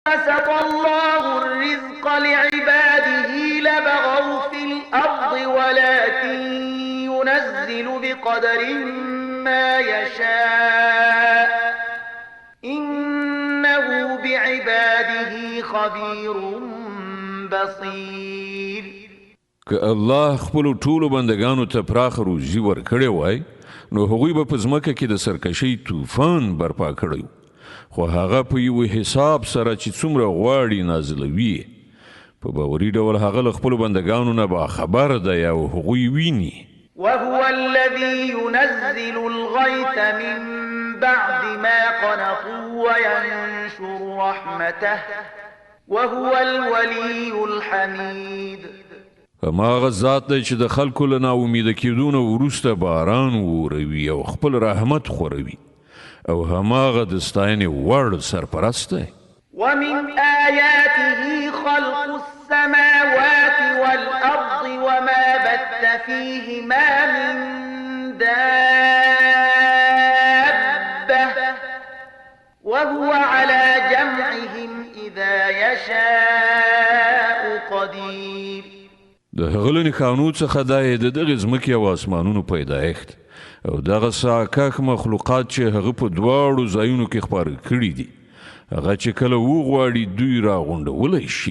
بسط الله الرزق لعباده لبغوا في الأرض ولكن ينزل بقدر ما يشاء إنه بعباده خبير بصير. که الله خپلو ټولو بندګانو ته پراخه روزي ورکړې وای، نو هغوی به په ځمکه کې د سرکشۍ طوفان برپا کړی، خو هغه په یو حساب سره چې څومره غواړي نازلوي. په باوري ډول هغه له خپلو بندګانو نه باخبر دی او هغوی ویني. وهو الذي ينزل الغيث من بعد ما قنطوا وينشر رحمته وهو الولي الحميد. هماغه ذات دی چې د خلکو له ناامیده کېدو نه وروسته باران وروي او خپل رحمت خوروي، او هماغه د ستاینې وړ سرپرست دی. ومن آياته خلق السماوات والأرض وما بث فيهما من دابة وهو على جمعهم إذا يشاء قدير. د هغه له نښانو څخه دی د دغې ځمکې او اسمانونو پیدایښت او دغه ساکښ مخلوقات چې هغه په دواړو ځایونو کې خپاره کړي دي، هغه چې کله وغواړي دوی راغونډولی شي.